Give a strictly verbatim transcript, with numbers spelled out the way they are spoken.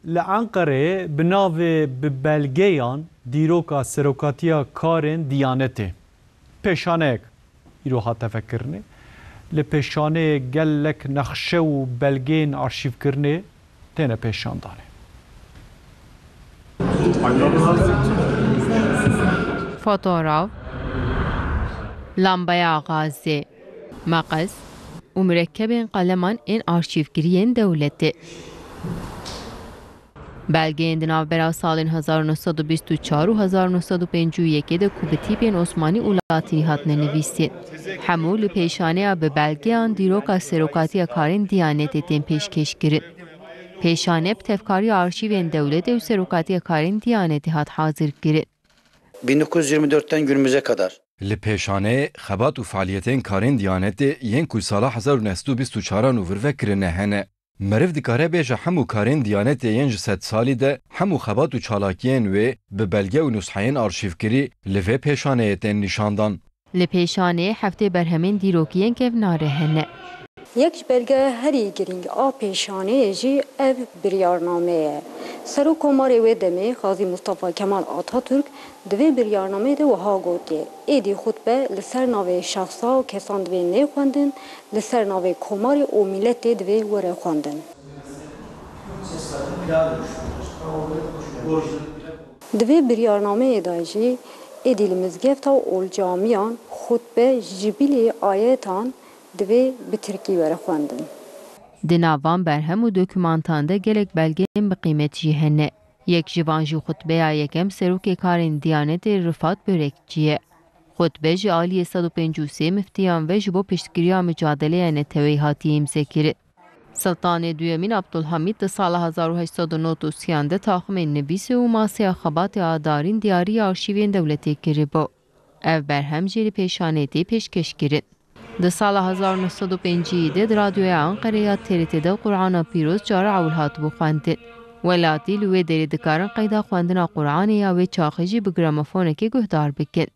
Li Enqereyê bi navê Bi belgeyan dîroka serokatiya karên Diyanetê pêşaneyek îro hate vekirinê. Li pêşaneyê gelek nexşe û belgeyên arşîvkirinê têne pêşandanê. Fotograf, lambeya gazê, meqes û mirekebên qeleman ên arşîvkirî yên dewletê. Belgeyên di navbera salên hezar û neh sed û bîst û çar û hezar û neh sed û pêncî û yekê de ku bi tîpên Osmanî û Latînî hatine nivîsîn. Hemû li pêşaneya bi belgeyan dîroka serokatiya karên Diyanetê tên pêşkêşkirin. Pêşane bi tevkariya arşîvên dewletê û serokatiya karên Diyanetê hat hazirkirin. Bin dokuz yüz yirmi dörtten günümüze kadar. Li pêşaneyê xebat û fealiyetên karên Diyanetê yên ku sala hezar û neh sed û bîst û çaran û vir vekirine hene. Meriv dikare bêje hemû karên Diyanetê yên ji sedsalî de hemû xebat û çalakiyên wê bi belge û nusxeyên arşîvkirî li vê pêşaneyê tên nîşandan. Li pêşaneyê heftê berhemên dîrokî yên kevnare hene. Yek ji belgeya herî girîng a pêşaneyê jî ev biryarname ye. Serokkomarê wê demê Xazî Mustafa Kemal Atatürk di vê biryarnameyê de wiha gotiye, êdî xutbe li ser navê şexsa û kesan divê neyê xwendin, li ser navê komarê û mîletê divê were xwendin. Di vê biryarnameyê de jî êdî li mizgefta û li camiyan xutbe ji bilî ayetan divê bi tirkî were xwendin. Di nav van berhem û dokumantan de gelek belgeyên bi qîmet jî hene. Yek ji van jî xutbeya yekem serokê karên Diyanetê Rifat Börekçi ye. Xutbe ji aliyê sed û pêncî û sê miftiyan ve ji bo piştgiriya micadeleya neteweyî hatiye îmzekirin. Siltanê Duyemîn Abdulhamîd di sala hezar û heşt sed û nod û sêyan de taximên nivîsê û maseya xebatê a darîn diyarî ya arşîvên dewletê kiribû. Ev berhem jî li pêşanê tê pêşkêşkirin. Di sala hezar û neh sed û pêncî de di Radyoya Enqerê ya T R T de Qur'ana Pîroz cara ewil hatibû xwendin. Welatî li wê derê dikarin qeyda xwendina Qur'anê ya wê çaxê jî bi gramofonekê guhdar bikin.